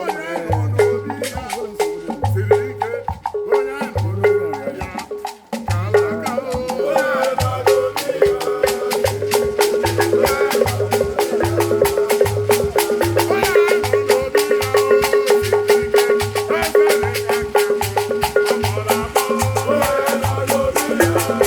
Onye nọ n'obi ya siri ike, onye nọ n'obi ya ka alaka o. Onye nọ n'obi ya siri ike, eze na-enye aka, ọ mụrụ amụ.